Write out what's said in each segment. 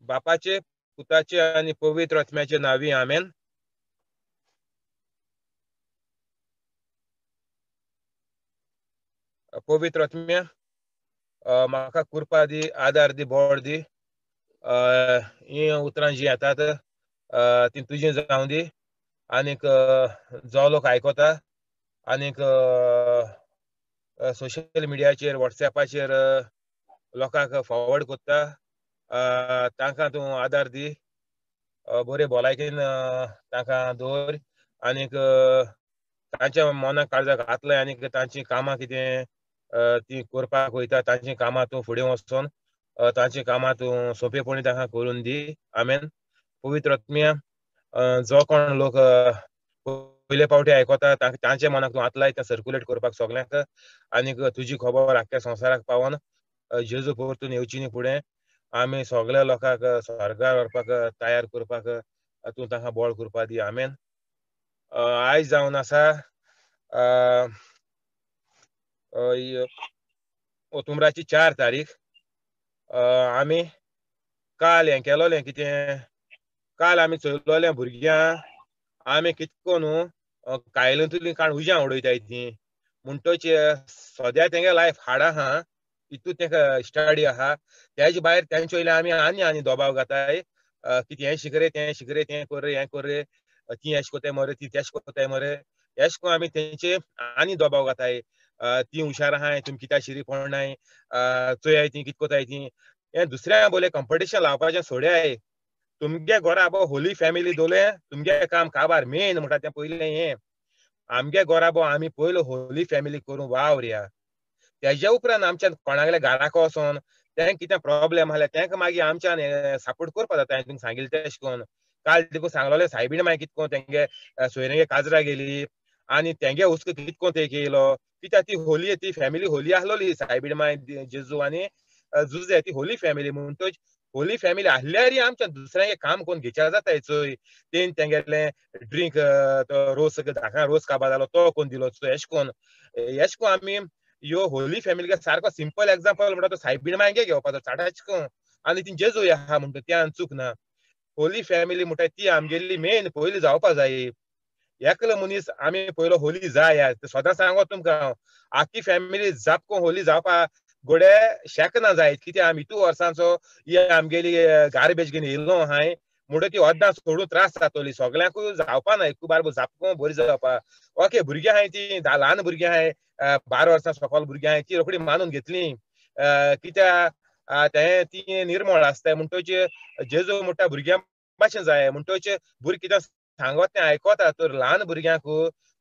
बापाचे, पुताचे आनी पवित्र आत्म्याचे नांवी, आमेन. पवित्र आत्म्या, म्हाका कृपा दी, आदार दी, बळ दी. हीं उतरां जीं येतात तीं तुजीं जावं दी. आनीक जो लोक आयकता आनीक सोशल मिडियाचेर, वॉट्सॅपाचेर लोकांक फॉरवर्ड करता, तांकां तूं आदार दी, बरे भलायकेन तांकां दवर आनीक तांच्या मनाक काळजाक हात लाय आनीक तांचीं कामां कितें ती करपाक वयता तांचीं कामां तूं फुडें वचोन तांचीं कामां तूं सोंपेपणी तांकां करून दी. आमेन. पवित्र आत्म्या, जो कोण लोक पयले पावटी आयकता तांच्या मनाक तूं हात लाय, तें सर्कुलेट करपाक सगल्यांक आनीक तुजी खबर आख्ख्या संवसाराक पावोन जेजू परतून येवची न्ही फुडें आमी सगल्या लोकांक स्वर्गार व्हरपाक तयार करपाक तूं तांकां बळ करपा दी. आमेन. आयज जावन आसा ऑक्टोबराची 4 तारीख. आमी काल हें केलोलें कितें, काल आमी चोयलोलें भुरग्यां आमी कितको न्हू कायलांतलीं काण उज्यां उडयताय ती, म्हणटच सद्या तेंगे लायफ हार्ड आहा, तितू तेंका स्टडी आहा. तेजे भायर तेंचे वयल्यान आमी आनी आनी दबाव घाताय कितें हें शिक रे, तें शिक रे, तें कर रे, हें कर रे, ती एश कोताय मरे, ती तेश कोताय मरे, एश कोन आमी तेंचे आनी दबाव घाताय. ती हुशार आहाय, तुमी कित्याक शिरी पडनाय, चोयाय ती कित कोताय ती. हें दुसऱ्या बोले कंपिटिशन लावपाचें सोड्याय. तुमगे घरा होली फॅमिली दोले, तुमगे काम काबार मेन म्हणटा तें पयलें हें. आमगे घरा आमी पयलो होली फॅमिली करूं वावरया, तेज्या उपरांत आमच्यान कोणागले घराक वचोन तेंक कितें प्रोब्लेम आसल्यार तेंका मागीर आमच्यान सपोर्ट करपा जाता. हांवें तुमकां सांगिल्लें तेश कोन काल देखून सांगलोलें सायबीण मागीर कितको तेंगे सोयऱ्यांगे काजरा गेली आनी तेंगे हुस्को कितको ते केलो, कित्याक ती होली, ती फॅमिली होली आसलोली सायबीण माय जेजू आनी जुजे, ती होली फॅमिली. म्हणटच होली फॅमिली आसल्यार आमच्या दुसऱ्यांगे काम कोण घेवच्या जाता चोय. तेन तेंगेलें ड्रिंक तो रोस धाका रोस काबार जालो तो कोण दिलो चोय. एश कोन एश कोन आमी ह्यो होली फॅमिली सारको सिंपल एग्जाम्पल म्हणटा तो सायबीण मायगे घेवपाचो चाटाच कोन आनी ती जेजू आहा म्हणटा त्यान चूक ना. होली फॅमिली म्हणटा ती आमगेली मेन पयली जावपा जाय. एकलो मनीस आमी पयलो होली जाय सदां सांगो तुमकां हांव, आख्खी फॅमिली जापको होली जावपा गोडे शेकना जायत. कित्याक आमी इतू वर्सांचो ही आमगेली गार्बेज घेवन येयलो आहाय म्हणटा ती अर्दां सोडून त्रास जातली सगल्यांकूय जावपा ना. एकू बारबो जापको बरी जावपा. ओके, भुरगीं आहाय ती ल्हान भुरगीं आहाय, 12 वर्सां सकल भुरगीं आहाय ती रोखडी मानून घेतली कित्याक तें ती निर्मळ आसताय. म्हणटच जेजू म्हणटा भुरग्यां भाशेन जाय, म्हणटच भुरगीं कितें सांगत तें आयकता. तर ल्हान भुरग्यांक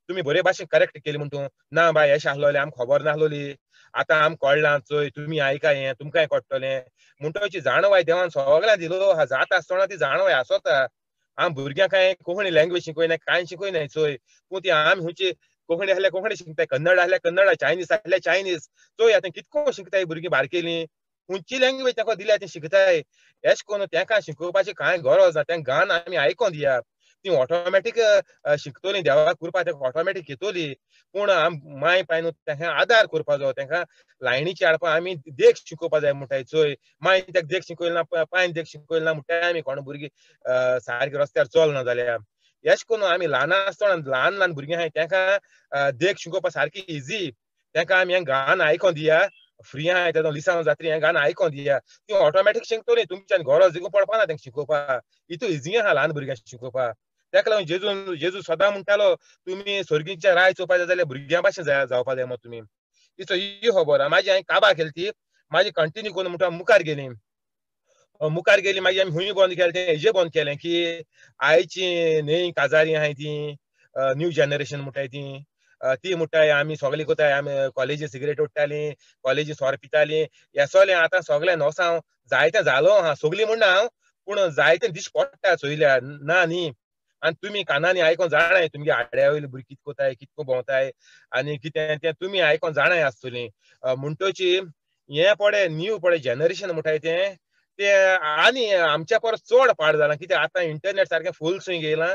तुमी बरे भाशेन करेक्ट केली म्हणटू ना बाय एशें आसलोलें आमकां खबर नासलोली, आतां आमकां कळ्ळां चोय, तुमी आयका हें तुमकांय कळटलें. म्हणटच जाणवाय देवान सगळ्यांक दिलो आहा, जाता आसतना ती जाणवाय आसता. आम भुरग्यांक कांय कोंकणी लँग्वेज शिकयनाय, कांय शिकयनाय चोय, पूण ती आमी खंयची कोंकणी आसल्यार कोंकणी शिकताय, कन्नड आसल्यार कन्नड, चायनीज आसल्यार चायनीज. चोय आतां कितको शिकताय भुरगीं बारकेलीं, खंयची लँग्वेज तांकां दिल्या ती शिकताय. एश कोन तेंकां शिकोवपाची कांय गरज ना, तेंकां गान आमी आयकोन दिया, ती ऑटोमॅटीक शिकतली, देवाक कृपा तेका ऑटोमॅटीक घेतली. पूण आम माय पाय न्हू तेंकां आदार करपा जाय, तेंकां लायनीचे हाडपा आमी देख शिकोवपा जाय म्हणटाय चोय. माय तेका देख शिकयली ना, पायन देख शिकयली ना म्हणटाय आमी कोण भुरगीं सारकी रस्त्यार चलना जाल्यार. एश कोन आमी ल्हान आसतना ल्हान ल्हान भुरगीं आहाय तेंकां देख शिकोवपा सारकी इजी. तेंकां आमी हें गान आयकोन दिया, फ्री आहाय तेदो लिसांव जात्री हें गान आयकोन दिया, ती ऑटोमॅटीक शिकतली. तुमच्यान गरज देखून पडपा ना तेंकां शिकोवपा, इतू इजी आहा ल्हान भुरग्यांक शिकोवपा. तेका लागून जेजू जेजू सदां म्हणटालो तुमी स्वर्गीच्या राय चोवपा जाय जाल्यार भुरग्यां भाशेन जावपा जाय मग तुमी. इचो ही खबर माजी हांवें काबार केली ती माजी कंटिन्यू करून म्हणटा मुखार गेली, मुखार गेली. मागीर आमी हुंय बंद केलें तें हेजें बंद केलें की आयची न्हय काजारी आहाय ती न्यू जनरेशन म्हणटाय ती, ती म्हणटाय आमी सगळीं कोताय, आमी कॉलेजी सिगरेट ओडटालीं, कॉलेजी सोरो पितालीं, हें सगळें आतां सगळें नोसांव जायतें जालो आहा. सगळीं म्हणना हांव, पूण जायतें दीस पडटा चोयल्यार ना न्ही. आनी तुमी कानांनी आयकोन जाणाय तुमगे आड्या वयली भुरगीं कित कोताय, कितको भोंवताय आनी कितें तें तुमी आयकोन जाणाय आसतलीं. म्हणटची हें पळय न्यू पळय जनरेशन म्हणटाय तें तें आनी आमच्या परस चड पाड जालां. कित्याक आतां इंटरनेट सारकें फूल स्विंग येयलां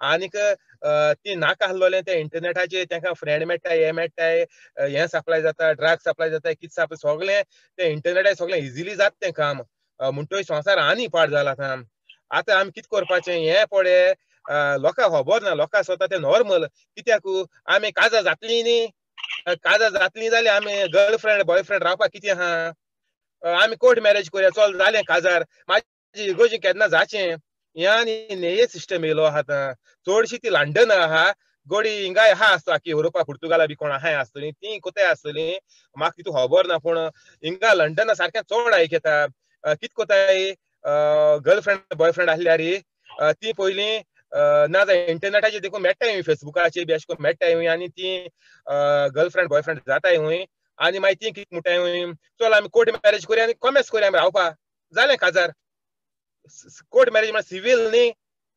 आनीक ती नाका आसलोलें तें इंटरनेटाचेर तेंकां फ्रेंड मेळटाय, हें मेळटाय, हें सप्लाय जाता, ड्रग सप्लाय जाता, कितें सप्लाय सगळें तें इंटरनेटार सगळें इजिली जाता तें काम. म्हणटोय संवसार आनी पाड जाला आतां. आतां आमी कितें करपाचें हें पळय लोकांक खबर ना. लोकां स्वता तें नॉर्मल कित्याक आमी काजार जातली न्ही, काजार जातली जाल्यार आमी गर्लफ्रेंड बॉयफ्रेंड रावपाक कितें आहा, आमी कोर्ट मॅरेज करुया चल जालें काजार, मागीर इगोजी केन्ना जाचें. हें आनी नेये सिस्टम येयलो आहा आतां. चडशी ती लंडन आहा गोडी हिंगाय आहा आसता की युरोपा पुर्तुगाला बी कोण आहाय आसतलीं ती कोताय आसतलीं, म्हाका तितू खबर ना. पूण हिंगा लंडना सारकें चड आयकता कित कोताय गर्लफ्रेंड बॉयफ्रेंड आसल्यार ती पयलीं ना जाल्यार इंटरनेटाचेर देखून मेळटाय फेसबुकाचेर बी अशें करून मेळटाय आनी ती गर्लफ्रेंड बॉयफ्रेंड जाताय हूंय आनी मागीर ती कितें म्हणटाय चल आमी कोर्ट मॅरेज करुया आनी कॉमेस करुया आमी रावपा जालें काजार. कोर्ट मॅरेज म्हळ्यार सिवील न्ही,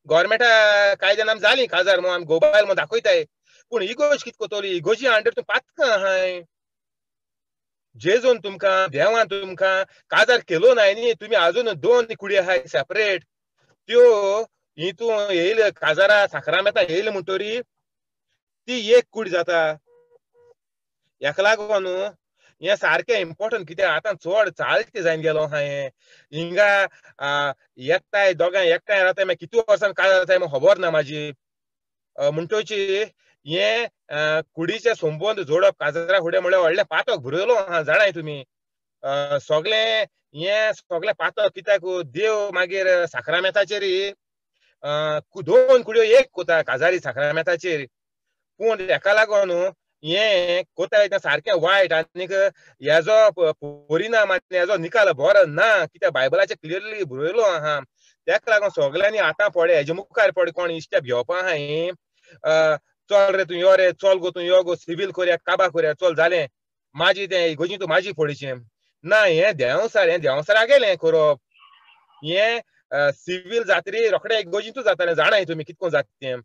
गोवोरमेंटा कायद्यान आमी जालीं काजार म्हूण आमी गोबायल म्हूण दाखयताय. पूण इगोज कितें करतली, इगोजी अंडर तूं पातकां आहाय. जेजून तुमकां देवान तुमकां काजार केलो नाय न्ही, तुमी आजून दोन कुडी आहाय सेपरेट, त्यो ही तूं येयले काजारा साकरामेता येयले म्हणटरी ती एक कूड जाता. हेका लागून हें सारकें इम्पोर्टंट कित्याक आतां चड चालतें जायन गेलो आहा हें. हिंगा एकठांय दोगांय एकठांय रावताय मागीर कितू वर्सां काजार जाताय म्हाका खबर ना म्हाजी. म्हणटोची हें कुडीचे संबंद जोडप काजरा फुडें म्हळ्यार व्हडलें पातक भरयलो आहा जाणाय तुमी सगळें. हें सगळें पातक कित्याक देव मागीर साकरामेताचेर दोन कुडयो एक कोता काजारी साकरामेताचेर. पूण हेका लागून हें कोताय तें सारकें वायट आनीक हेजो परिणाम आनी हेजो निकाल बरो ना कित्याक बायबलाचेर क्लियरली बरयलो आहा. तेका लागून सगळ्यांनी आतां पळय हेजे मुखार पळय कोण स्टेप घेवपा आहा ही चल रे तूं यो रे चल गो तूं यो गो सिवील करुया काबा करुया चल जालें म्हाजी तें इगोजी तूं म्हाजी पळोवचें ना. हें देंवसार हें देंवसारा गेलें करप. हें सिवील जातरी रोखडें इगोजींतूच जातालें जाणाय तुमी कितको जाता तें,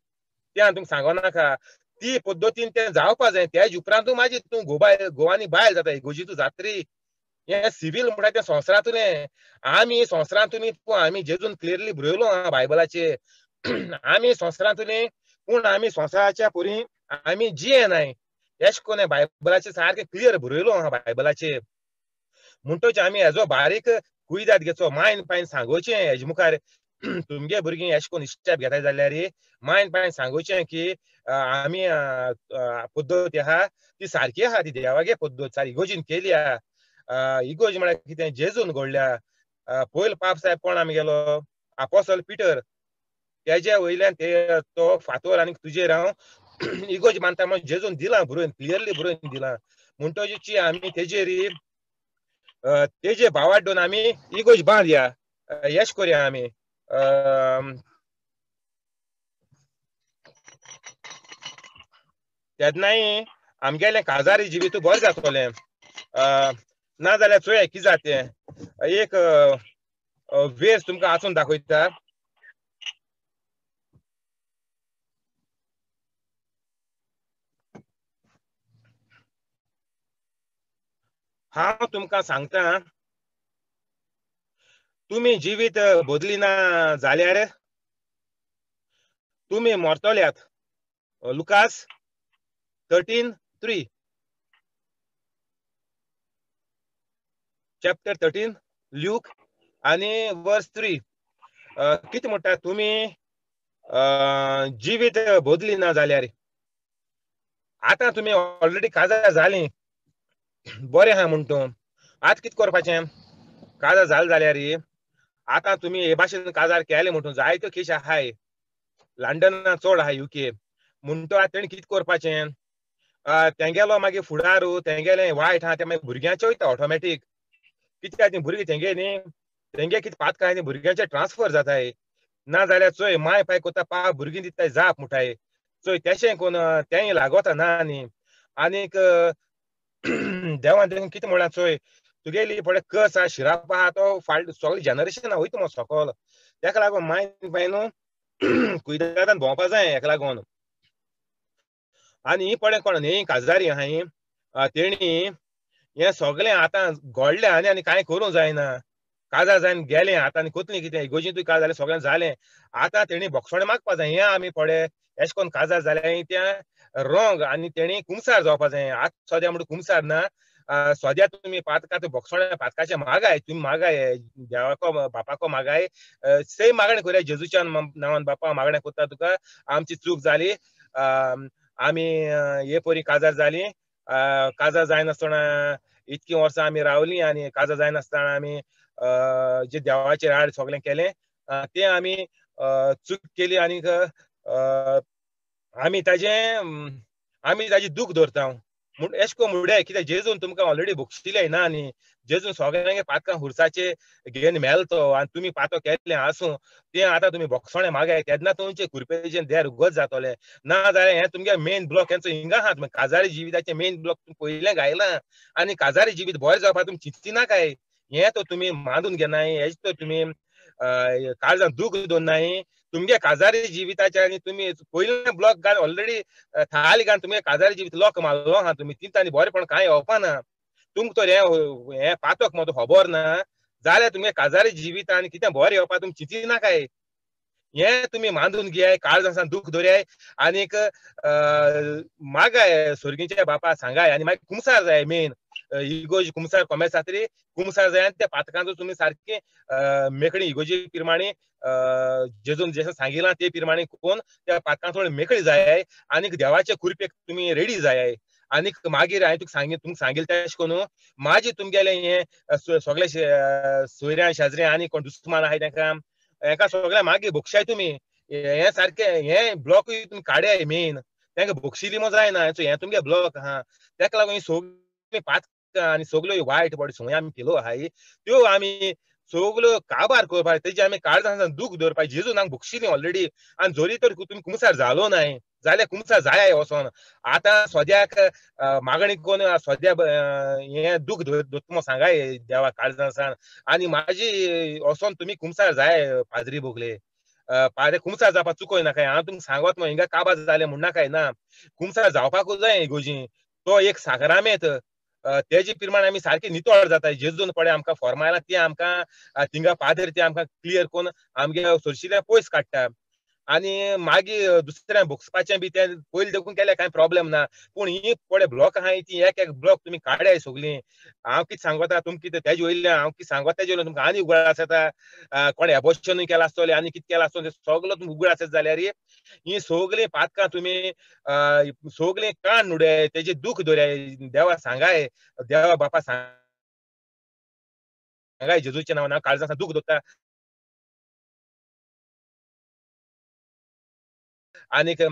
तें हांव तुमकां सांगो नाका. ती पद्दतीन तें जावपा जाय तेज उपरांतूय मागीर तूं गोबायल गोवानी बायल जाता इगोजींतू जातरी. हें सिवील म्हणटा तें संवसारांतलें, आमी संवसारांतूनी आमी जेजून क्लियरली बरयलो आहा बायबलाचेर आमी संवसारांतूनी पूण आमी संवसाराच्या परी आमी जियेनाय एशें कोन्न बायबलाचेर सारकें क्लियर बरयलो आहा बायबलाचेर. म्हणटोच आमी हेजो बारीक कुयदाद घेवचो, मायन पायन सांगोवचें हेजे मुखार तुमगे भुरगीं एशें कोन्न स्टेप घेताय जाल्यार मायन पायन सांगोवचें की आमी पद्दत आहा ती सारकी आहा, ती देवागे पद्दत सारकी इगोजीन केली आहा. इगोज म्हळ्यार कितें जेजून घडल्या. पयलो पाप साहेब कोण आमगेलो आपोसल पिटर, तेजे वयल्यान ते तो फातोर आनी तुजेर हांव इगोज मानता म्हूण जेजून दिलां बरोवन क्लियरली बरोवन दिलां. म्हणटोची आमी तेजेर तेजे भावाट दोन आमी इगोज बांदया येश करुया आमी. तेन्नाय आमगेलें काजारी जिवीत बरें जातलें. ना जाल्यार चोया कितें जाता तें. एक वेस तुमकां आसून दाखयता. हांव तुमकां सांगता तुमी जिवीत बदलिना जाल्यार तुमी मरतल्यात. लुकास 13:3 चॅप्टर 13 ल्यूक आनी वर्स 3 कितें म्हणटा तुमी जिवीत बदलिना जाल्यार. आतां तुमी ऑलरेडी काजार जालीं बरें आहा म्हण तूं आतां कितें करपाचें काजार जालें जाल्यार आतां तुमी हे भाशेन काजार केलें म्हणटूं जायत्यो केश आहाय लंडना चड आहा युके म्हणटो आतां तेणें कितें करपाचें तेंगेलो मागीर फुडार तेंगेलें वायट आहा तें मागीर भुरग्यांचें वयता ऑटोमॅटीक कित्याक तीं भुरगीं तेंगे न्ही तेंगे कितें पातकां तीं भुरग्यांचें ट्रान्सफर जाताय. ना जाल्यार चोय माय पाय कोता पा भुरगीं दिताय जाप म्हणटाय चोय तेशें कोन्न तेंय लागोता ना न्ही. आनीक देवान देखून कितें म्हळ्यार चोय तुगेली पळय कस आहा शिराप आहा तो फाट सगळें जनरेशन वयता मो सकल. तेका लागून मायन पाय न्हू कुयदादान भोंवपा जाय हेका लागून. आनी ही पळय कोण न्ही काजारी आहा ही तेणी हें सगळें आतां घडलें आनी आनी कांय करूंक जायना. काजार जायन गेलें आतां आनी कोतलीं कितें इगोजींतूय काजार जालें सगळें जालें आतां तेणी भोगसणें मागपा जाय. हें आमी पळय एशें कोन्न काजार जालें तें रोंग आनी तेणी कुमसार जावपा जाय. आतां सद्या म्हणटा कुमसार ना सद्या तुमी पातकाचो भोगसणे पातकाचे मागाय, तुमी मागाय देवाको बापाको मागाय, सेम मागणें करूया जेजूच्या नांवान. बापा मागणें करता तुका, आमची चूक जाली, आमी हे परी काजार जाली, काजार जायनासतना इतकीं वर्सां आमी रावलीं आनी काजार जायनासतना आमी जे देवाचेर आड सगळें केलें तें आमी चूक केली आनीक आमी ताजें दूख दवरता म्हूण एश कोन मुड्याय कित्याक जेजून तुमकां ऑलरेडी भोगशिलें ना न्ही. जेजून सगळ्यांक पातकां खुर्साचे घेवन मेलो तो आनी तुमी पातो केल्लें आसूं तें आतां तुमी भोगसणें मागाय, तेन्ना तुमचें कुरपेचें देर उगत जातलें. ना जाल्यार हें तुमगे मेन ब्लॉक हेंचो हिंगा आहा, तुमी काजारी जिविताचें मेन ब्लॉक तुमी पयलें घायलां आनी काजारी जिवीत बरें जावपाक तुमी चिंतिनाकाय. हें तर तुमी मानून घेनाय, हें तर तुमी काळजान दूख दवरनाय तुमगे काजारी जिविताचे. आनी तुमी पयलें ब्लॉक घाल ऑलरेडी थाली घाल तुमगे काजारी जिवीत लॉक मारलो आहा तुमी, तिंता आनी बरेंपण कांय येवपा ना. तुमकां तर हें पातक म्हजो खबर ना जाल्यार तुमगे काजारी जिवीत आनी कितें बरें येवपा तुमी चिंतिनाकाय. हें तुमी मानून घेयाय, काळजान दूख दवराय आनीक मागाय स्वर्गीच्या बापा सांगाय आनी मागीर कुमसार जाय. मेन इगोज कुमसार कोमेसात्री कुमसार जाय आनी त्या पातकांचो तुमी सारकें मेकळी इगोजी प्रमाणे जेजून जशें सांगिलां ते प्रमाणे कोण त्या पातकां मेकळी जाय आनीक देवाचे कुरपेक तुमी रेडी जाय. आनीक मागीर हांवें तुका सांगी तुमकां सांगिल्लें तेश करून मागीर तुमगेलें हें सगळे सोयऱ्यां शेजऱ्यां आनी कोण दुस्मान आहाय तेंकां हेका सगळ्या मागीर भोगशाय तुमी. हें सारकें हें ब्लॉकूय तुमी काड्याय मेन, तेंका भोगशिली मो जायना हें तुमगे ब्लॉक आहा. तेका लागून ही सगळीं पातकां आनी सगल्यो वायट बड संवय आमी केलो आहाय त्यो आमी सगल्यो काबार करपाक, तेजी आमी काळजान दूख दवरपाक. जेजून आमकां भोगशिली ऑलरेडी आनी जरी तर तुमी कुमसार जालो नाय जाल्यार कुमसार जाय वचोन आतां सद्याक मागणी करून सद्या हें दूख दवरता सांगाय देवा काळजान आनी म्हाजी वचोन तुमी कुमसार जाय पाद्री बोगले पाद्रे कुमसार जावपाक चुकोय नाकाय. हांव तुमकां सांगत हिंगा काबार जालें म्हणनाकाय ना, कुमसार जावपाकूच जाय इगोजी, तो एक साकरामेंत तेजे प्रमाणे आमी सारकी नितळ जाता. जेजून पळय आमकां फॉर्मायला ती आमकां थिंगा पाद्र ते आमकां क्लियर करून आमगे सोरशिल्या पयस काडटा आनी मागीर दुसऱ्या भोगसपाचें बी तें पयलीं देखून केल्यार कांय प्रॉब्लेम ना. पूण ही पळय ब्लॉक आहाय ती एक एक ब्लॉक तुमी काड्याय सगळीं. हांव कितें सांगता तुमकां कितें तेजे वयल्यान हांव कितें सांगता तेजे वयल्यान तुमकां आनी उगडास येता. कोणें एबॉर्शनूय केलां आसतलें आनी कितें केलां आसतलें सगलो तुमकां उगडास येता जाल्यार ही सगळीं पातकां तुमी सगळीं कान उडयाय, तेजें दूख दवराय, देवा सांगाय, देवा बापा सांगाय जेजूच्या नांवान काळजान दूख दवरता आनीक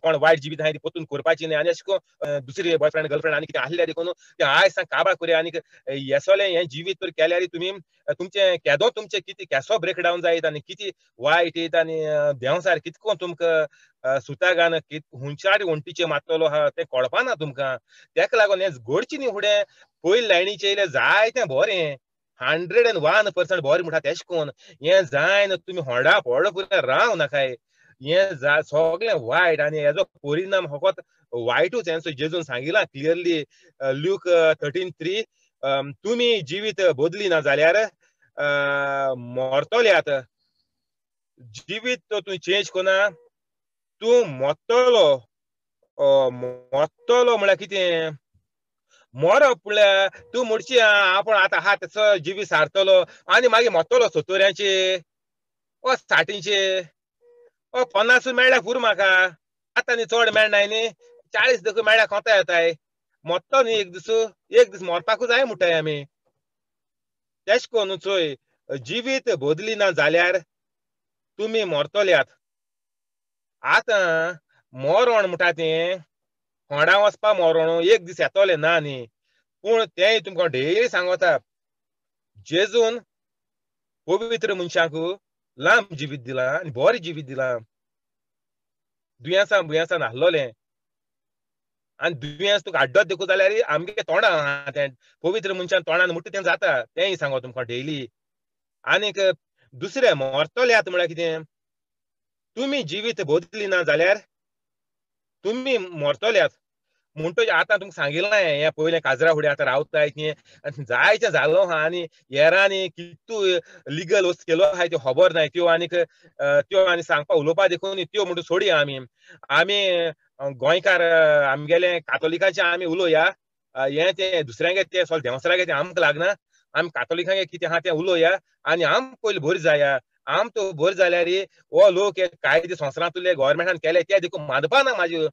कोण वायट जिवीत आहाय ती परतून करपाची न्ही. आनी अशें करून दुसरी बॉयफ्रेंड गर्लफ्रेंड आनी कितें आसल्यार देखून तें आयज सांग काबार करुया. आनीक येसोलें हें जिवीत तर केल्यार तुमी तुमचें केदो तुमचें कितें केसो ब्रेकडावन जायत आनी कितें वायट येत आनी देंवसार कितें करून तुमकां सुतागान हुंचार वण्टीचेर मारतलो आहा तें कळपा ना तुमकां. तेका लागून हें घडचें न्ही फुडें पयले लायनीचें येयल्यार जायतें बरें 101% बरें म्हणटा तेश कोन हें जायना तुमी होंडा पोडो पुरो राव नाकाय. हें सगळें वायट आनी हेजो परिणाम फकत वायटूच. हें जेजून सांगिलां क्लियरली ल्यूक 13:3, तुमी जिवीत बदली ना जाल्यार मरतले. आतां जिवीत तो तूं चेंज कोना तूं मरतलो. मरतलो म्हळ्यार कितें? मरप म्हळ्यार तूं म्हणची आपूण आतां आहा तसो जिवीत सारतलो आनी मागीर मरतलो 70 वा 60 50 मेळ्ळ्यार पुरो म्हाका, आतां न्ही चड मेळनाय न्ही, 40 देखून मेळ्ळ्यार कोता येताय. मरतो न्ही एक दीस, एक दीस मरपाकूच जाय म्हणटाय आमी. तेश कोन चोय जिवीत बदली ना जाल्यार तुमी मरतल्यात. आतां मरण म्हणटा तें होंडा वचपा मरण एक दीस येतलें ना न्ही, पूण तेंय तुमकां डेली सांगता जेजून पवित्र मनशांक लांब जिवीत दिलां आनी बरें जिवीत दिलां. दुयेंसां बुयेंसां नासलोलें आनी दुयेंस तुका आड्डत देखून जाल्यार आमगे तोंडां आहा तें पवित्र मनशान तोंडान म्हणटा तें जाता, तेंय सांगो तुमकां डेली. आनीक दुसरें मरतल्यात म्हळ्यार कितें? तुमी जिवीत बदली ना जाल्यार तुमी मरतल्यात. म्हणटकीर आतां तुमकां सांगिल्लें हें पयलें काजरा फुडें आतां रावताय तें जायतें जालो आहा आनी हेरांनी कितू लिगल वस्त केलो आहाय त्यो खबर नाय त्यो आनीक त्यो आनी सांगपा उलोवपा देखून त्यो म्हणटा सोडया. आमी आमी गोंयकार आमगेले कातोलिकाचे आमी उलोवया. हें तें दुसऱ्यांगे तें सोल देंवसरागे तें आमकां लागना. आमी कातोलिकांगे कितें आहा तें उलोवया आनी आम पयलीं बरी जाया. आम तो बरी जाल्यार हो लोक कायदे संवसारांतले गव्हर्मेंटान केले ते देखून मानपा ना. म्हाजी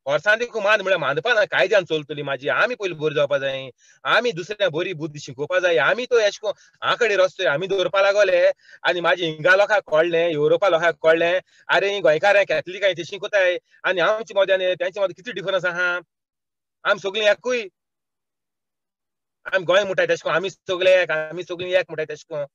वर्सां देखून मान म्हळ्यार मानपा ना. कायद्यान चलतली म्हाजी. आमी पयलीं बरी जावपा जाय. आमी दुसऱ्या बरी बुद्धी शिकोवपा जाय. आमी तो एश कोन आंकडे रस्तो आमी दवरपा लागोले आनी म्हाजी हिंगा लोकांक कळ्ळें, युरोपा लोकांक कळ्ळें, आरे गोंयकारां कॅथलिकां तशी कोताय आनी आमचे मदें आनी तेंचे मदें कितली डिफरन्स आहा. आमी सगळीं एकूय. आमी गोंय म्हणटाय तेश कोन आमी सगळे एक, आमी सगळीं एक म्हणटाय तेश कोन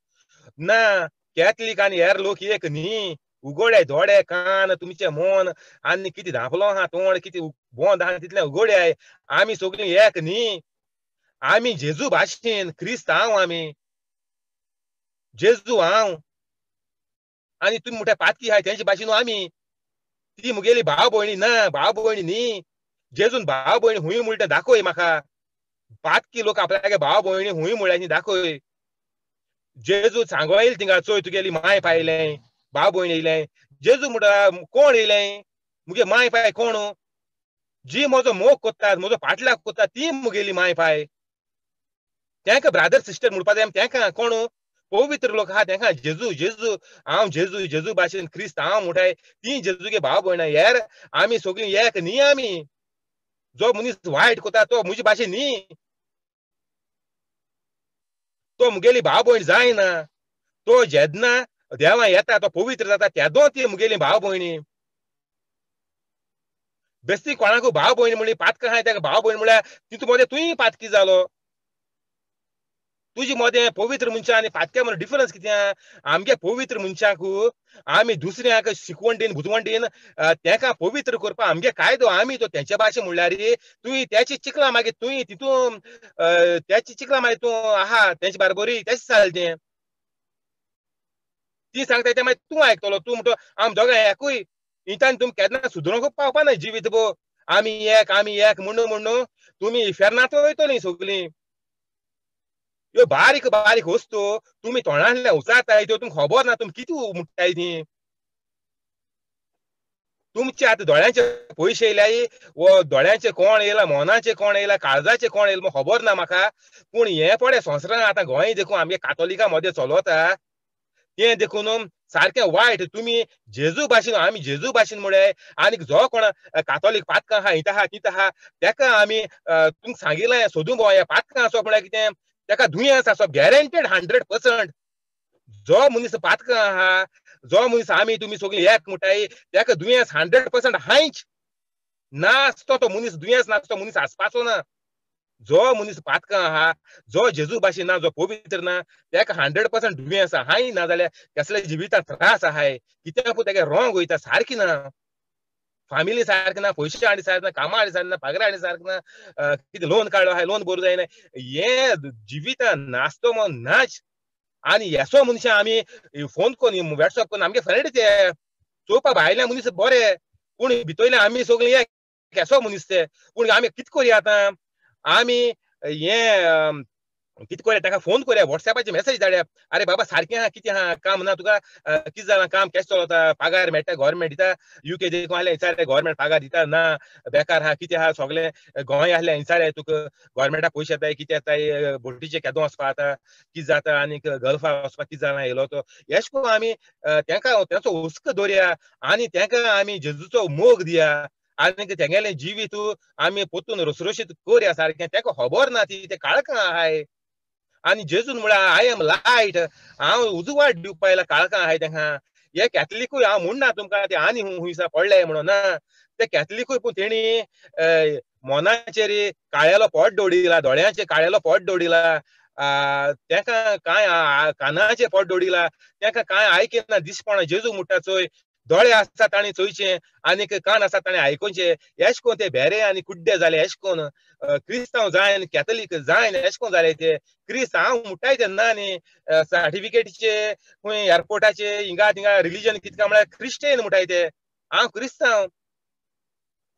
ना. कॅथलीक आनी हेर लोक एक न्ही. उगोडे दोळे कान तुमचे मन आनी कितें धांपलो आहा तोंड कितें बंद आहा तितलें उगोडे. आमी सगळीं एक न्ही. आमी जेजू भाशेन क्रिस्त हांव, आमी जेजू हांव आनी तुमी म्हणटा पातकी आहाय तेंचे भाशेन आमी. ती मुगेली भाव भयणी ना, भाव भयणी न्ही. जेजून भाव भयणी हुंय म्हणटा दाखय म्हाका. पातकी लोक आपल्यागे भाव भयणी हुंय म्हणल्यार दाखय. जेजू सांगो येयल थिंगा चोय तुगेली माय पाय येयलें, भाव भयण येयलें. जेजू म्हणटा कोण येयलें? मुगे माय पाय कोण? जी म्हजो मोग कोत्तात, म्हजो पाटलाग कोत्ता ती मुगेली माय पाय. तेंका ब्रादर सिस्टर म्हणपा जाय तेंका कोण पवित्र लोक आहा तेंका जेजू जेजू हांव जेजू जेजू भाशेन क्रिस्त हांव म्हणटाय ती जेजूगे भाव भयणां. हेर आमी सगळीं एक न्ही. आमी जो मनीस वायट कोता तो म्हजे भाशेन न्ही. तो मुगेली भाव भयण जायना. तो जेन्ना देवा येता तो पवित्र जाता तेदो ती मुगेली भाव भयणी. बेस्ती कोणाकू भाव भयणी म्हणली पातकां आहाय तेका भाव भयण म्हळ्यार तितू मदें तुंय पातकी जालो. तुजे मदें पवित्र मनशां आनी पातक्या मदें डिफरन्स कितें आहा? आमगे पवित्र मनशांक आमी दुसऱ्यांक शिकवण दीन बुजवण दीन तेका पवित्र करपा आमगे कायदो. आमी तो तेंचे भाशे म्हणल्यार तुवें तेची चिकलां मागीर तुवें तितून तेची चिकलां मागीर तूं आहा तेंचे बारबरी तेशें जालें तें. ती सांगता तें मागीर तूं आयकतलो. तूं म्हणटा आम दोगां एकूय. इंतान तुमी केन्ना सुदरूंक पावपा ना जिवीत भो. आमी एक आमी एक म्हणून म्हणून तुमी इफेर्नांत वयतलीं सगळीं. ह्यो बारीक बारीक वस्तू तुमी तोंडांतल्यान उचारताय त्यो तुमकां खबर ना तुमी कितें म्हणटाय ती. तुमच्या आतां दोळ्यांचे पयशे येयल्याय वो दोळ्यांचे कोण येयला, मनाचे कोण येयला, काळजाचे कोण येयला खबर ना म्हाका. पूण हें पळय संवसारान आतां गोंय देखून आमगे कातोलिका मदें चलता तें देखून सारकें वायट. तुमी जेजू भाशेन आमी जेजू भाशेन म्हळ्यार आनीक जो कोण कातोलीक पातकां आहा हिता आहा तित आहा तेका आमी तुमकां सांगिल्लें सोदूं भोव ह्या पातकां आसप म्हळ्यार कितें तेका दुयेंस आसप गॅरंटेड 100%. जो मनीस पातकां आहा, जो मनीस आमी तुमी सगळीं एक म्हणटाय तेका दुयेंस 100% हायच नासतो. तो मनीस दुयेंस नासतो मनीस आसपाचो ना. जो मनीस पातकां आहा, जो जेजू भाशेन ना, जो पवित्र ना तेका 100% दुयेंस आहाय. ना जाल्यार कसले जिवितांत त्रास आहाय. कित्याक पूण तेगे रोंग वयता सारकी ना. फामिली सारकी ना, पयशे हाडी सारकी ना, कामां हाडी सारकी ना, पगार हाडी सारकी ना, कितें लोन काडलो आहाय लोन भरूं जायना. हें जिवितान नासतो म्हण नाच. आनी येसो मनशां आमी फोन करून वॉट्सएप करून आमगे फ्रेंड ते चोवपा भायल्या मनीस बरे पूण भितरले आमी सगळीं एक केसो मनीस ते. पूण आमी कितें करुया आतां? आमी हें कितें करुया ताका फोन करुया, वॉट्सएपाचेर मेसेज धाडया, अरे बाबा सारकें आहा कितें आहा काम ना तुका, कितें जालां काम केशें चलता, पगार मेळटा गव्हर्मेंट दिता, युके देखून आहले विचारले गव्हर्मेंट पगार दिता ना, बेकार आहा कितें आहा सगळें गोंय आहले विचारले तुका गव्हर्मेंटाक पयशे येताय कितें येताय, बोटीचे केदो वचपा आतां कितें जाता आनीक गल्फा वचपाक कितें जालां येयलो तो. एशें करून आमी तेंका तेंचो हुस्को दवरया आनी तेंका आमी जेजूचो मोग दिया आनी तेंगेलें जिवीत आमी पोतून रसरशीत करया सारकें. तेका खबर ना ती ते काळखां आहाय. आनी जेजून म्हळ्यार I am light, हांव उजवाड दिवपा आयला काळखां आहाय तेंका. हे कॅथलिकूय हांव म्हणना तुमकां ते आनी हुंयसा पडले म्हणून ना, ते कॅथलिकूय पूण तेणी मनाचेर काळेलो पोट दोडिला, दोळ्यांचेर काळेलो पोट दोडिला, तेंका कांय कानाचेर पोट दोडिला, तेंका कांय आयकिना दिसपणा. जेजू म्हणटा चोय दोळे आसता ताणें चोयचें आनीक कान आसता ताणें आयकुचें. एश कोन ते भेरे आनी कुड्डे जाले, एश कोन क्रिस्तांव जायन कॅथलीक जायन एश कोन जाले ते. क्रिस्त हांव म्हणटाय ते ना न्ही सर्टिफिकेटीचे खंय एअरपोर्टाचे हिंगा थिंगा रिलीजन कितका म्हळ्यार क्रिस्टियन म्हणटाय ते. हांव क्रिस्तांव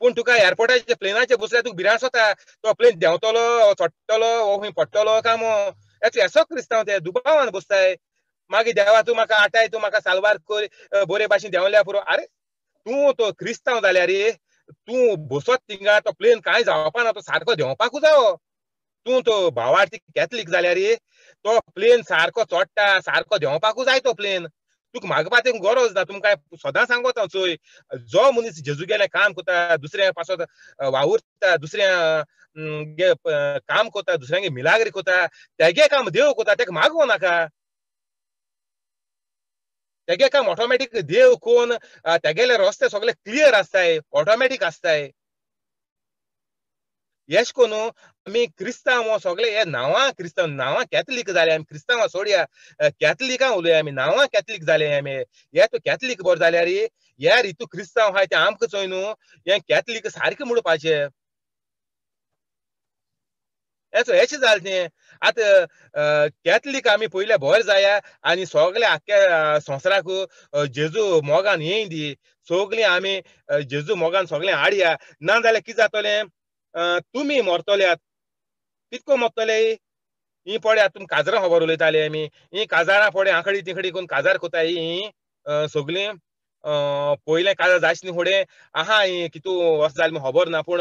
पूण तुका एअरपोर्टाचे प्लेनाचे बसल्यार तुका भिरांत जाता, तो प्लेन देंवतलो चडटलो वो खंय पडटलो काय मो. एसो क्रिस्तांव ते दुबावान बसताय. मागीर देवा तूं म्हाका आटाय, तूं म्हाका साल्वार कर, बरे भाशेन देंवल्या पुरो. अरे तूं तो क्रिस्तांव जाल्यार तूं बसत थिंगा तो प्लेन कांय जावपा ना, तो सारको देंवपाकूच जावो. तूं तो भावार्थी कॅथलीक जाल्यार तो प्लेन सारको चोडटा, सारको देंवपाकूच जाय तो प्लेन. तुका मागपाची गरज ना. तुमकां सदां सांगता हांव, चोय जो मनीस जेजू गेलें काम करता, दुसऱ्या पासत वावुरता, दुसऱ्या काम करता, दुसऱ्यांगे मिलाग्री करता, तेगे काम देव करता, तेका मागो नाका. तेगे काम ऑटोमॅटीक देव कोण तेगेले रस्ते सगळे क्लियर आसताय, ऑटोमॅटीक आसताय. येश कोन आमी क्रिस्तांव सगळे हे नांवां क्रिस्तांव, नांवां कॅथलीक जाले आमी. क्रिस्तांवां सोडया, कॅथलिकां उलया आमी, नांवां कॅथलीक जाले आमी. हे तूं कॅथलीक बरो जाल्यार यार हितू क्रिस्तांव आहाय तें आमकां चोय न्हू, हें कॅथलीक सारकें म्हणपाचें. हेचो हें जालें तें. आतां कॅथलीक आमी पयले बरें जाया आनी सगळे आख्ख्या संवसाराक जेजू मोगान येय दी, सगळीं आमी जेजू मोगान सगळें हाडया. ना जाल्यार कितें जातलें, तुमी मरतल्यात. कितको मरतले ही पळयात, तुमी काजरां खबर उलयताले आमी. ही काजारां पळय आंकडी तिकडी करून काजार कोताय ही सगळीं. पयलें काजार जायच न्ही फुडें आहा ही कितू वर्स जालें खबर ना, पूण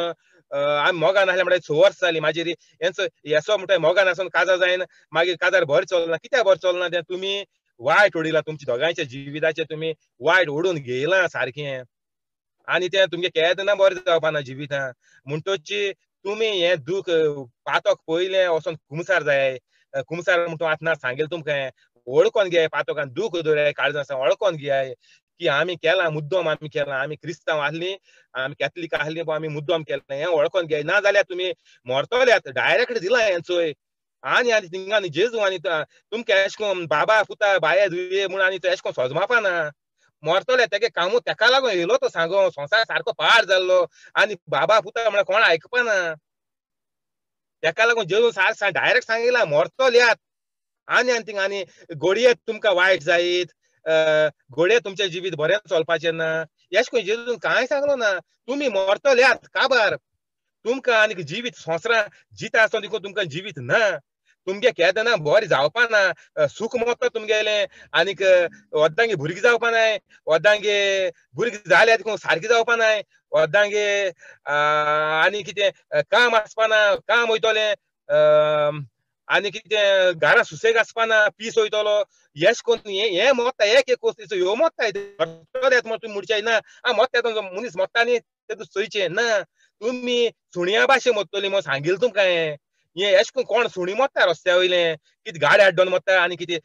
आमी मोगान आसले म्हणल्यार 6 वर्स जालीं. मागीर हेंचो हेसो म्हणटा मोगान आसून काजार जायना, मागीर काजार बरें चलना. कित्याक बरें चलना तें तुमी वायट उडयलां, तुमच्या दोगांयच्या जिविताचें तुमी वायट ओडून घेयलां सारकें, आनी तें तुमगें केन्ना बरें जावपा ना जिवितां. म्हणटोची तुमी हें दूख पातक पयलें वचोन कुमसार जाय. कुमसार म्हणटा आतां ना सांगेल तुमकां, वळखोन घेय पातक आनी दूख दवराय काळजान, वळखोन घेयाय की आमी केलां मुद्दम, आमी केलां, आमी क्रिस्तांव आसलीं, आमी कॅथलीक आसलीं, पूण आमी मुद्दम केलां हें वळखोन घेय. ना जाल्यार तुमी मरतल्यात. डायरेक्ट दिलां हें चोय. आनी आनी थिंगा आनी जेजू आनी तुमकां एशें कोन्न बाबा पुता बाये धुये म्हूण आनी एशें कोन्न सोजमापा ना. मरतले तेगे कामू तेका लागून येयलो तो सांगो, संवसार सारको पाड जाल्लो आनी बाबा पुता म्हळ्यार कोण आयकपा ना. तेका लागून जेजू सार डायरेक्ट सांगिलां मरतल्यात. आनी आनी थिंगा आनी घोडये तुमकां वायट जायत, घोडये तुमचें जिवीत बरें चलपाचें ना, एशें कोन्न जेजून कांय सांगलो ना. तुमी मरतल्यात काबार, तुमकां आनी जिवीत संवसारां जिता आसतना देखून तुमकां जिवीत ना, तुमगे केन्ना बरें जावपा ना, सूख मोत्ता तुमगेलें, आनीक अर्दांगे भुरगीं जावपा नाय, अर्दांगे भुरगीं जाल्या देखून सारकी जावपा नाय, अर्दांगे आनी कितें काम आसपा ना, काम वयतलें, आनी कितें घरा सुसेग आसपा ना, पीस वयतलो. येश कोन्न हें मोत्ता एक एक वस्तू ह्यो मोत्ताय म्हण तुमी म्हणचे ना आं मोत्ता मनीस मोत्ता न्ही तें चोयचें ना. तुमी सुण्या भाशेन मोत्तली म्हण सांगिल्लें तुमकां. हें हें एशें कोन्न कोण सुणी मोत्ता रस्त्या वयलें, कितें गाडी आड्डोन मोत्ता आनी कितें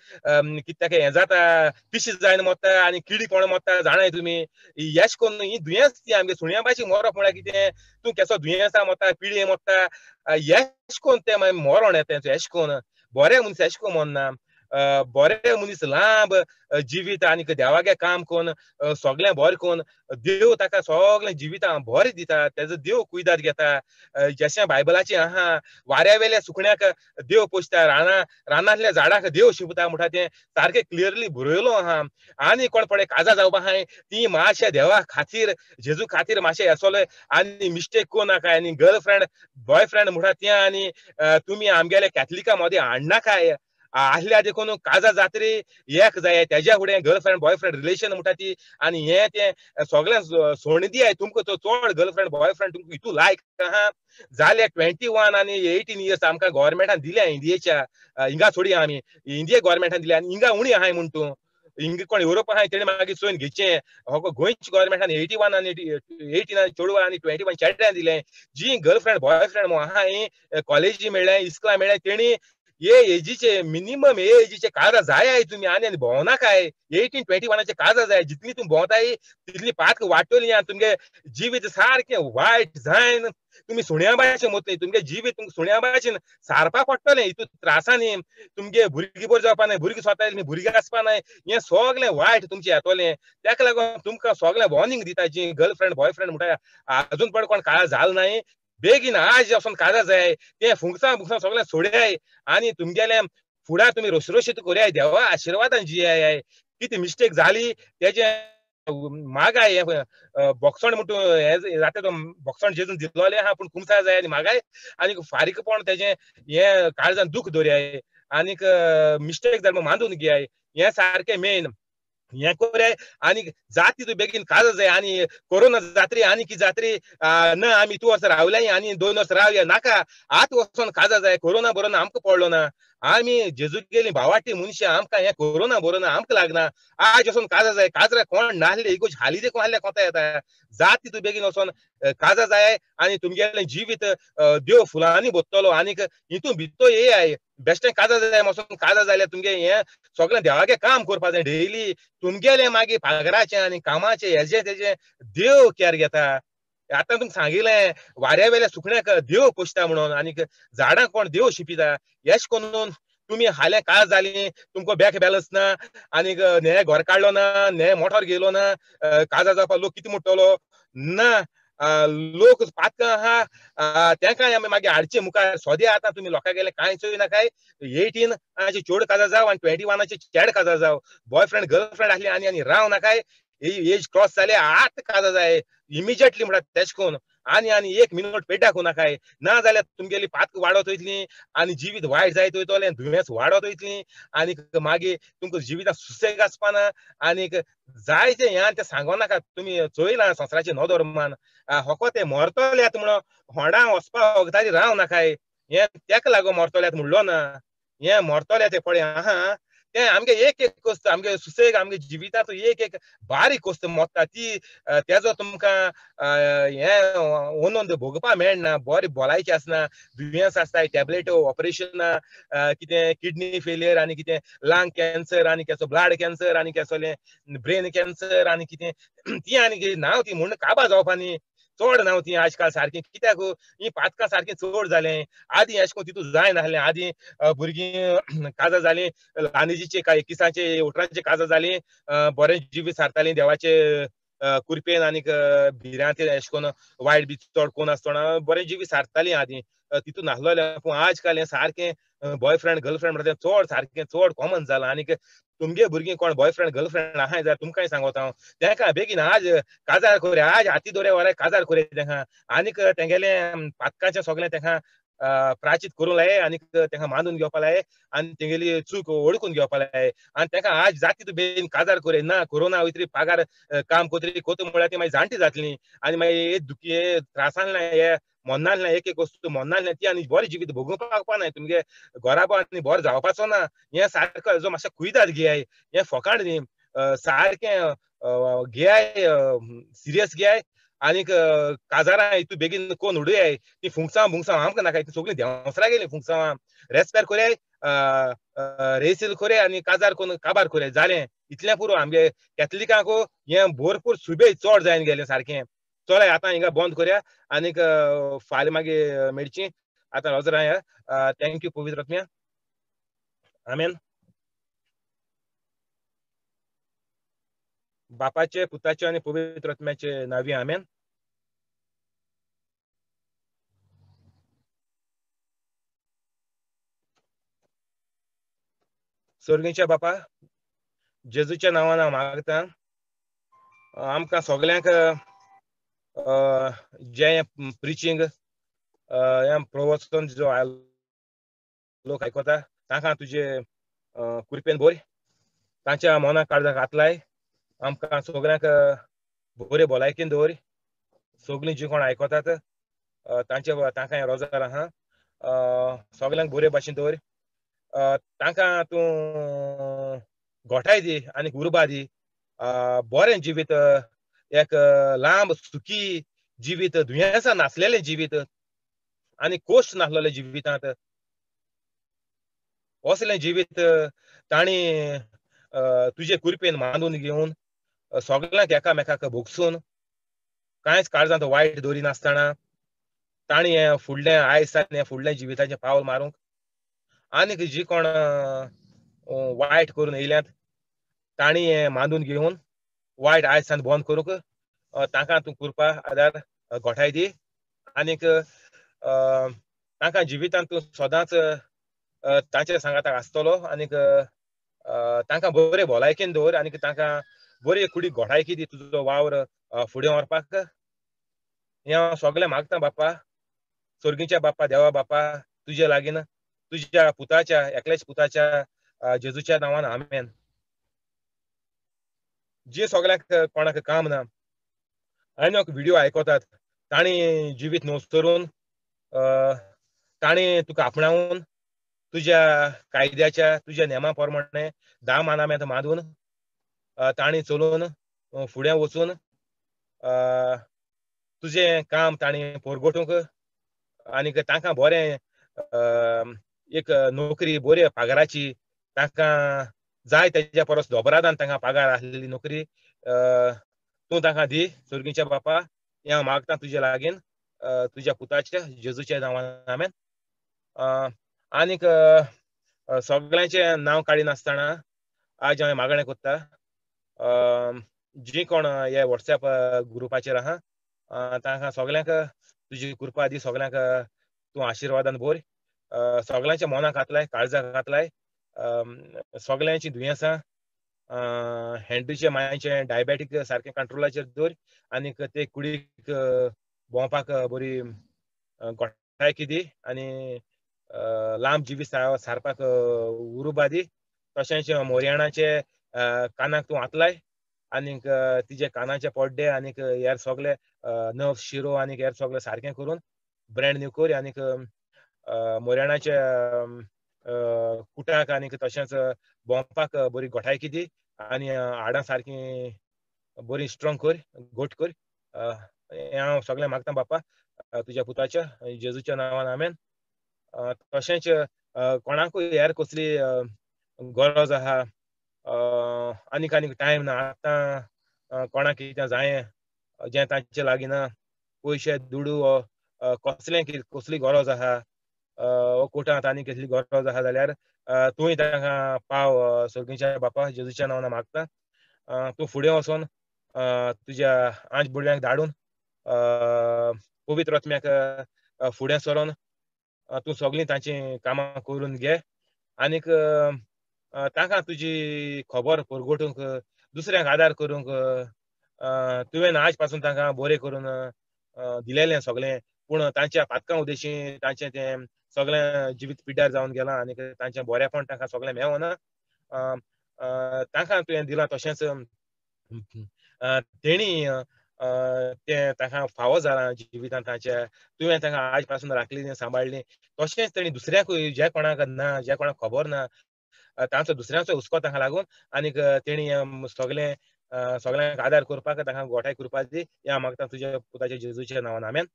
कितें ताका हें जाता पिशें जायन मोत्ता आनी किडी कोण मोत्ता जाणाय तुमी. एशें कोन्न ही दुयेंस ती आमगे सुण्या भाशेन मरप म्हळ्यार कितें, तूं केसो दुयेंसा मोत्ता, पिळये मोत्ता, एशें कोन्न तें मागीर मरण येता तेंचो. एशें कोन्न बरें मनीस एशें कोन्न मरना. बरें मनीस लांब जिवीत आनी देवागे काम करून सगळें बरें करून देव ताका सगळें जिवितां बरें दिता, तेजो देव कुयदाद घेता. जशें बायबलाचें आहा वाऱ्या वेल्या सुकण्याक देव पोसता, रानांतल्या झाडाक देव शिंपता म्हणटा तें सारकें क्लियरली बरयलो आहा. आनी कोण पळय काजा जावपा आहाय ती मातशें देवा खातीर जेजू खातीर मातशें येसोले आनी मिस्टेक करूं नाका. आनी गर्लफ्रेंड बॉयफ्रेंड म्हणटा तें आनी तुमी आमगेल्या कॅथलिका मदें हाडनाकाय. आसल्या देखून काजा जात्रे एक जाय तेज्या फुडें गर्लफ्रेंड बॉयफ्रेंड रिलेशन म्हणटा ती आनी हें तें सगळें सोडून दियाय. तुमकां तो चड गर्लफ्रेंड बॉयफ्रेंड तुमकां हितू लायक आहा जाल्यार 21 आनी 18 इयर्स आमकां गव्हर्मेंटान दिल्या इंडियेच्या, हिंगा सोडया आमी इंडिये गव्हर्मेंटान दिल्या आनी हिंगा उणी आहाय म्हूण तूं हिंगा कोण युरोप आहाय तेणें मागीर चोयन घेवचें. हो गोंयच्या गव्हर्मेंटान 81 आनी 18 आनी चेडवां आनी 21 चेड्यां दिलें. जी गर्लफ्रेंड बॉयफ्रेंड आहाय कॉलेजी मेळ्ळें इस्कुलां मेळ्ळें तेणी हे एजीचे मिनिमम हे एजीचे काजा जाय तुमी आनी आनी भोंवनाकाय. 18 21 काजा जाय, जितली तुमी भोंवताय तितली पातक वाडटली आनी तुमगे जिवीत सारकें वायट जायन. तुमी सुण्या भाशेन वतली, तुमगे जिवीत तुमकां सुण्या भाशेन सारपा पडटलें. हितून त्रासांनी तुमगे भुरगीं बरीं जावपा नाय, भुरगीं स्वता भुरगीं आसपा नाय, हें सगळें वायट तुमचें येतलें. ताका लागून तुमकां सगळें वॉर्निंग दिता. जी गर्लफ्रेंड बॉयफ्रेंड म्हणटा अजून पण कोण काळा जाल नाय, बेगीन आज वचोन काजा जाय तें फुंकसां बुंकसां सगळें सोडयाय आनी तुमगेलें फुडार तुमी रोसरोशीत करयाय, देवा आशिर्वादान जियाय. कितें मिस्टेक जाली तेजें मागाय बोक्सण म्हणटू हें जाता तो बोक्सण जेजून दिल्लोलें आहा पूण कुमसार जाय आनी मागाय आनी फारीकपण तेजें हें काळजान दूख दवरयाय आनीक मिस्टेक जाली म्हूण मानून घेयाय. हें सारकें मेन. हें कोराय आनी जाती तूं बेगीन काजा जाय आनी कोरोना जात्री आनी की जात्री ना आमी 2 वर्सां रावल्याय आनी 2 वर्सां रावया नाका, आत वचोन काजा जाय। कोरोना बरोना आमकां पडलो ना, आमी जेजू गेली भावाटी मनशां, आमकां हें कोरोना बरोना आमकां लागना। आज वचोन काजा जाय, काजरा कोण नासले इगोज हाली देखून आहले कोता येता। जाती तूं बेगीन वचोन काजा जाय आनी तुमगेलें जिवीत देव फुलांनी भरतलो आनीक हितून भितर येयाय बेश्टें काजा जाय वचोन काजा जाल्यार तुमगे हें सगळें देवागे काम करपा जाय डेली। तुमगेलें मागीर पागराचें आनी कामाचें हेजें तेजें देव केर घेता। आतां तुमकां सांगिलें वाऱ्या वेल्या सुकण्याक देव पोसता म्हणून आनीक झाडां कोण देव शिपिता। येश करून तुमी हालें काज जाली, तुमकां बँक बॅलन्स ना आनीक न्हे घर काडलो ना, न्हे मोटर घेयलो ना, काजा जावपाक लोक कितें म्हणटलो ना, लोक पातकां आहा तेंकां आमी मागीर हाडचे मुखार सोदया। आतां तुमी लोकां गेले कांय चोय नाकाय, 18 चोड काजा जावं आनी 21 चेड काजा जावं, बॉयफ्रेंड गर्लफ्रेंड आसली आनी आनी राव नाकाय, एज क्रॉस जाले आत काजा जाय इमिजिएटली म्हणटा तेश कोन आनी आनी 1 मिनट पेड्डाक नाकाय, ना जाल्यार तुमगेली पातक वाडत वयतली आनी जिवीत वायट जायत वयतलें, दुयेंस वाडत वयतली आनी मागीर तुमकां जिवितांत सुसेग आसपाना। आनीक जायतें हें आनी तें सांगो नाका, तुमी चोयलां संवसाराचें नदर मान होको ते मरतल्यात म्हणून होंडा वचपा वखदारी राव नाकाय, हें तेका लागून मरतल्यात म्हणलो ना, हें मरतले ते पळय आहा तें आमगे एक एक कोस्त आमगे सुसेग आमगे जिविताचो एक एक बारीक कोस्त मोडटा ती तेजो तुमकां हें ओनंद भोगपा मेळना, बरी भलायकी आसना, दुयेंस आसता, टॅबलेट ऑपरेशन कितें किडनी फेलियर आनी कितें लंग कॅन्सर आनी केसो ब्लड कॅन्सर आनी केसोलें ब्रेन कॅन्सर आनी कितें ती आनी नांव ती म्हूण काबा जावपा न्ही, चड नांव ती आजकाल सारकी कित्याक ही पातकां सारकी चड जालें। आदीं अशें करून तितू जायनासलें, आदीं भुरगीं काजा जालीं ल्हानजीचे काय 21 18 काजा जालीं, बरें जिवीत सारतालीं देवाचे कुरपेन आनीक भिरांतेन अशें करून वायट बी चड कोण आसतना बरें जिवीत सारतालीं आदीं, तितू नासलोलें। पूण आजकाल हें सारकें बॉयफ्रेंड गर्लफ्रेंड म्हणटा तें चड सारकें चड कॉमन जालां। आनीक तुमगे भुरगीं कोण बॉयफ्रेंड गर्लफ्रेंड आहाय जाल्यार तुमकांय सांगता हांव, तेंकां बेगीन आज काजार कोरया, आज हाती दोरे वराय काजार कोरया तेंकां आनीक तेंगेलें पातकाचें सगळें तेंकां प्राचित करूंक लाय आनीक तेंकां मानून घेवपा लाय आनी तेंगेली चूक ओळखून घेवपा लाय आनी तेंकां आज जाती तूं बेगीन काजार कोरया ना कोरोना वयतरी पागार काम कोतरी कोत म्हळ्यार ती मागीर जाणटी जातली आनी मागीर दुखी त्रासान हे मोन्नासलें एक एक वस्तू मोन्नासलें ती आनी बरें जिवीत भोगोवपाक ना, तुमगे घराबो आनी बरें जावपाचो ना। हें सारको जो मातशें कुयदाद घेयाय, हें फोकाण न्ही, सारकें घेयाय सिरियस घेयाय आनीक काजारां हितू बेगीन कोण उडयाय ती फुंगसां बुंगसां आमकां नाका, ती सगळीं देंवसरा गेली फुंगसां, रेस्पेर कोरयाय रेसील कोरयाय आनी काजार कोन्न काबार कोरयाय जालें इतलें पुरो। आमगे कॅथलिकांक हें भरपूर सुबेज चड जायन गेलें सारकें। चलय आतां हिंगा बंद करया आनीक फाल्यां मागीर मेळची। आतां रोजरा thank you पवित्र आत्म्या, आमेन। बापाचे पुताचे आनी पवित्र आत्म्याचे नांवी आमेन। सर्गीच्या बापा, जेजूच्या नांवान हांव मागता आमकां सगल्यांक जें प्रिचींग हें प्रवचन जो लोक आयकता तांकां तुजे कुरपेन भर, तांच्या मनाक काळजाक हात लाय, आमकां सगल्यांक बरे भलायकेन दवर। सगळीं जीं कोण आयकतात तांचे तांकां हें रोजार आहा, सगल्यांक बरे भाशेन दवर, तांकां तूं गोठाय दी आनी उर्बा दी, बरें जिवीत एक लांब सुखी जिवीत, दुयेंसां नासलेलें जिवीत आनी कोश्ट नासलेलें जिवितांत असलें जिवीत तांणी तुजे कुरपेन मानून घेवन सगल्यांक एकामेकाक भोगसून कांयच काळजांत वायट दवरिनासतना तांणी हें फुडलें आयज हें फुडलें जिविताचें पावल मारूंक आनीक जी कोण वायट करून येयल्यात तांणी हें मानून घेवन वायट आयज सान बंद करूंक तांकां तूं कृपा आदार गोठाय दी आनीक तांकां जिवितांत तूं सदांच तांचे सांगाताक आसतलो आनीक तांकां बरे भलायकेन दवर आनीक तांकां बरी कुडी गोठायकी दी तुजो वावर फुडें व्हरपाक। हें हांव सगळें मागता बापा, सर्गीच्या बापा, देवा बापा, तुजे लागीं तुज्या पुताच्या एकल्याच पुताच्या जेजूच्या नांवान आमेन। जे सगळ्यांक कोणाक काम ना आनी एक व्हिडिओ आयकतात तांणी जिवीत नोसरून तांणी तुका आपणावन तुज्या कायद्याच्या तुज्या नेमा प्रमाणे 10 मानाम्यांत मांदून तांणी चलून फुडें वचून तुजें काम तांणी पोरगोटूंक आनीक तांकां बरें एक नोकरी बरी पगाराची तांकां जाय तेज्या परस दोबरादान तांकां पगार आसलेली नोकरी तूं तांकां दी सर्गीच्या बापा. हें हांव मागता तुज्या लागीं तुज्या पुताच्या जेजूच्या नांवान आमेन. आनीक सगळ्यांचें नांव काडिनासतना आज हांवें मागणें करता जी कोण हे वॉट्सएप ग्रुपाचेर आहा तांकां सगळ्यांक तुजी कृपा दी, सगळ्यांक तूं आशिर्वादान भर, सगळ्यांच्या मनाक हातलाय काळजाक हातलाय, सगळ्यांची दुयेंसां हँड्रीचे मायचे डायबेटीक सारकें कंट्रोलाचेर दवर आनीक ते कुडीक भोंवपाक बरी गोठायकी दी आनी लांब जिवीत सारपाक उर्बा दी. तशेंच मोरयाणाचे कानाक तूं हातलाय आनीक तिजे कानाचे पड्डे आनीक हेर सगळे नव शिरो आनीक हेर सगळे सारकें करून ब्रँड न्यू कर आनीक मोरयाणाचे कुटाक आनीक तशेंच भोंवपाक बरी गोठायकी दी आनी हाडां सारकी बरी स्ट्रोंग कर, घट कर. हें हांव सगळें मागता बापा तुज्या पुताच्या जेजूच्या नांवान आमेन. तशेंच कोणाकूय हेर कसली गरज आहा आनीक आनीक टायम ना आतां कोणाक कितें जायें जें तांचे लागीं ना पयशे दुडू कसलें कसली गरज आहा कोटांत आनी कसली गरज आहा जाल्यार तूंय तांकां पाव सर्गीच्या बापा जेजूच्या नांवान मागता. तूं फुडें वचोन तुज्या आंज बुडव्यांक धाडून पवित्र आत्म्याक फुडें सरोन तूं सगळीं तांचीं कामां करून घे आनीक तांकां तुजी खबर परगटूंक दुसऱ्यांक आदार करूंक तुवें आज पासून तांकां बरें करून दिलेलें सगळें, पूण तांच्या पातकां उदेशी तांचें तें सगळें जिवीत पिड्ड्यार जावन गेलां आनीक तांचें बरेंपण तांकां सगळें मेळना. तांकां तुवें दिलां तशेंच तेणी तें तांकां फावो जालां जिवितांत तांच्या, तुवें तांकां आज पासून राखली सांबाळ्ळी तशेंच तेणी दुसऱ्याकूय जे कोणाक ना जे कोणाक खबर ना तांचो दुसऱ्यांचो हुस्को तांकां लागून आनीक तेणी सगळें सगळ्यांक आदार करपाक तांकां गोठाय करपाक दी. ह्या मागता तुज्या पुताच्या जेजूच्या नांवान आमेन.